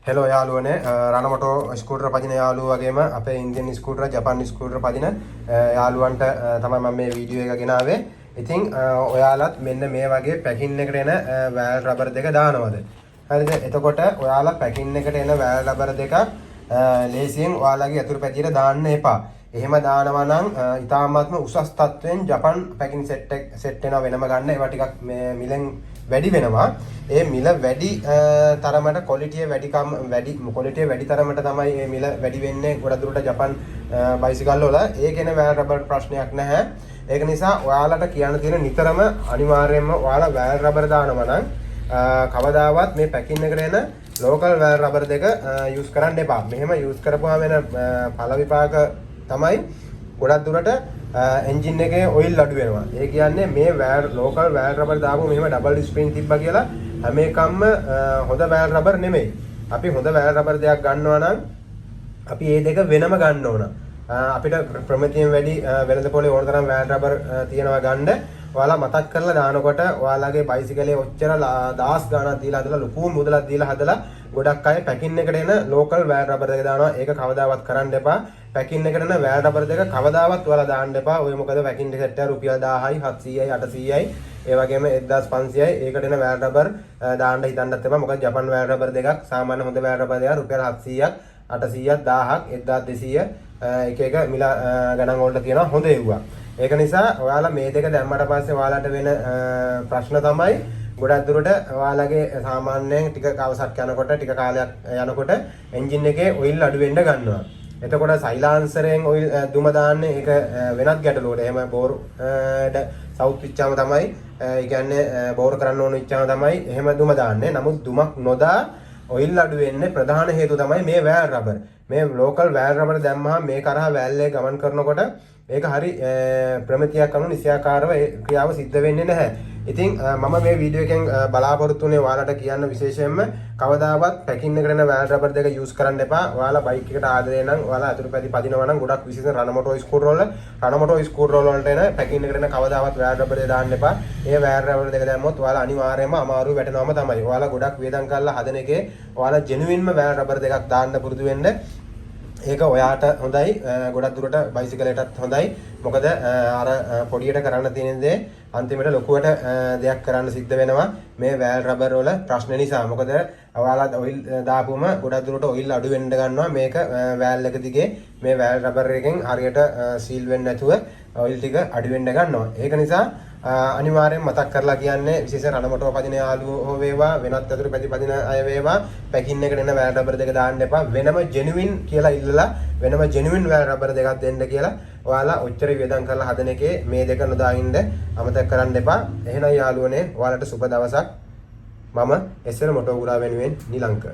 Hello යාළුවනේ, රණමොටෝ scooter පදින යාළුවෝ වගේම අපේ ඉන්දියන් ස්කූටර්, ජපාන් ස්කූටර් පදින යාළුවන්ට තමයි මම මේ වීඩියෝ එක ගෙනාවේ. ඉතින් ඔයාලත් මෙන්න මේ වගේ පැකින් එකට එන වෑල් රබර් දෙක දානවද? හරිද? එතකොට ඔයාලා පැකින් එකට එන වෑල් රබර් දෙකක් ලේසියෙන් ඔයාලගේ යතුරු පැදියට දාන්න එපා. එහෙම දානවා නම් ඉතාමත්ම උසස් තත්ත්වයෙන් ජපන් පැකින් සෙට් එක සෙට් වෙනවා වෙනම ගන්න. ඒවා ටිකක් මේ මිලෙන් වැඩි වෙනවා. ඒ මිල වැඩි තරමට ක්වොලිටිය වැඩිකම වැඩි, ක්වොලිටිය වැඩි තරමට තමයි මේ මිල වැඩි වෙන්නේ ගොඩක් දුරට ජපන් බයිසිකල් වල. ඒකෙන වෑල් රබර් ප්‍රශ්නයක් නැහැ. ඒක නිසා ඔයාලට කියන්න තියෙන නිතරම අනිවාර්යයෙන්ම ඔයාලා වෑල් රබර් දානවා නම් කවදාවත් මේ පැකින් එකට එන ලෝකල් වෑල් රබර් දෙක යූස් කරන්න එපා. මෙහෙම යූස් කරපුවාම වෙන ඵල විපාක තමයි ගොඩක් දුරට එන්ජින් එකේ ඔයිල් අඩු වෙනවා. ඒ කියන්නේ මේ වෑල් ලෝකල් වෑල් රබර් දාපුව මෙහෙම ඩබල් ස්ප්‍රින්ග් තිබ්බා කියලා හැම එකක්ම හොඳ වෑල් රබර් නෙමෙයි. අපි හොඳ වෑල් රබර් දෙයක් ගන්නවා නම් අපි ඒ දෙක වෙනම ගන්න ඕන. අපිට ප්‍රමිතියෙන් වැඩි වෙළඳ පොලේ ඕන තරම් වෑල් රබර් තියෙනවා ගන්න. ඔයාලා මතක් කරලා දානකොට ඔයාලගේ බයිසිකලේ ඔච්චර දාස් ගාණක් දීලා හදලා, ලොකු මුදලක් දීලා හදලා, ගොඩක් අය පැකින් එකට එන ලෝකල් වෑල් රබර් දෙක දානවා. ඒක කවදාවත් කරන්න එපා. පැකින් එකට එන වෑල් රබර් දෙක කවදාවත් ඔයාලා දාන්න එපා. ඔය මොකද පැකින් සෙට් එක රුපියල් 1000යි, 700යි, 800යි, ඒ වගේම 1500යි. ඒකට එන වෑල් රබර් දාන්න හිතන්නත් එපා. මොකද ජපන් වෑල් රබර් දෙකක්, සාමාන්‍ය හොඳ වෑල් රබර් දෙකක් රුපියල් 700ක්, 800ක්, 1000ක්, 1200 එක එක මිල ගණන් වලට තියෙනවා හොඳ ඒවා. ඒක නිසා ඔයාලා මේ දෙක දැම්මට පස්සේ ඔයාලට වෙන ප්‍රශ්න තමයි ගොඩක් දුරට ඔයාලගේ සාමාන්‍යයෙන් ටික දවසක් යනකොට, ටික කාලයක් යනකොට එන්ජින් එකේ ඔයිල් අඩු වෙන්න ගන්නවා. එතකොට සයිලන්සරයෙන් ඔයිල් දුම දාන්නේ ඒක වෙනත් ගැටලුවකට. එහෙම බෝර් සවුත් වෙච්චාම තමයි, ඒ කියන්නේ බෝර් කරන්න ඕන වෙච්චාම තමයි එහෙම දුම දාන්නේ. නමුත් දුමක් නොදා ඔයිල් අඩු වෙන්නේ ප්‍රධාන හේතුව තමයි මේ වෑල් රබර්. මේ ලෝකල් වෑල් රබර් දැම්මහම මේ කරහා වෑල් එක ගමන් කරනකොට ඒක හරි ප්‍රමිතියක් අනුව නිසියාකාරව ඒ ක්‍රියාව සිද්ධ වෙන්නේ නැහැ. ඉතින් මම මේ වීඩියෝ එකෙන් බලාපොරොත්තු වෙන්නේ ඔයාලට කියන්න විශේෂයෙන්ම කවදාවත් පැකින් එකට එන වෑල් රබර් දෙක යූස් කරන්න එපා. ඔයාලා බයික් එකට ආදරේ නම්, ඔයාලා යතුරු පැදි පදිනවා නම්, ගොඩක් විශේෂයෙන් රණ මොටෝ ස්කූටර් වල, රණ මොටෝ ස්කූටර් වලට එන පැකින් එකට එන කවදාවත් වෑල් රබර් දෙක දාන්න එපා. ඒ වෑල් රබර් දෙක දැම්මොත් ඔයාලා අනිවාර්යයෙන්ම අමාරු වැටෙනවම තමයි. ඔයාලා ගොඩක් වියදම් කරලා හදන එකේ ඔයාලා ජෙනුයින්ම වෑල් රබර් දෙකක් දාන්න පුරුදු වෙන්න. ඒක ඔයාට හොඳයි, ගොඩක් දුරට බයිසිකලයටත් හොඳයි. මොකද අර පොඩියට කරන්න තියෙන දේ අන්තිමට ලොකුවට දෙයක් කරන්න සිද්ධ වෙනවා මේ වෑල් රබර් වල ප්‍රශ්න නිසා. මොකද ඔයාලා ඔයිල් දාපුවම ගොඩක් දුරට ඔයිල් අඩු වෙන්න ගන්නවා. මේක වෑල් එක දිගේ මේ වෑල් රබර් එකෙන් හරියට සීල් වෙන්නේ නැතුව ඔයිල් ටික අඩු වෙන්න ගන්නවා. ඒක නිසා අනිවාර්යෙන් මතක් කරලා කියන්නේ විශේෂ රණ මොටෝ පදින යාළුවෝ හෝ වේවා, වෙනත් යතුරු පැදි පදින අය වේවා, පැකින් එකට එන වෑල් රබර් දෙක දාන්න එපා. වෙනම ජෙනුයින් කියලා ඉල්ලලා වෙනම ජෙනුයින් වෑල් රබර් දෙකක් දෙන්න කියලා. ඔයාලා ඔච්චර වියදම් කරලා හදන එකේ මේ දෙක නොදා ඉන්න අමතක කරන්න එපා. එහෙනම් යාළුවනේ, ඔයාලට සුබ දවසක්. මම එස්එල් මොටෝ ගුරා වෙනුවෙන් නිලංක.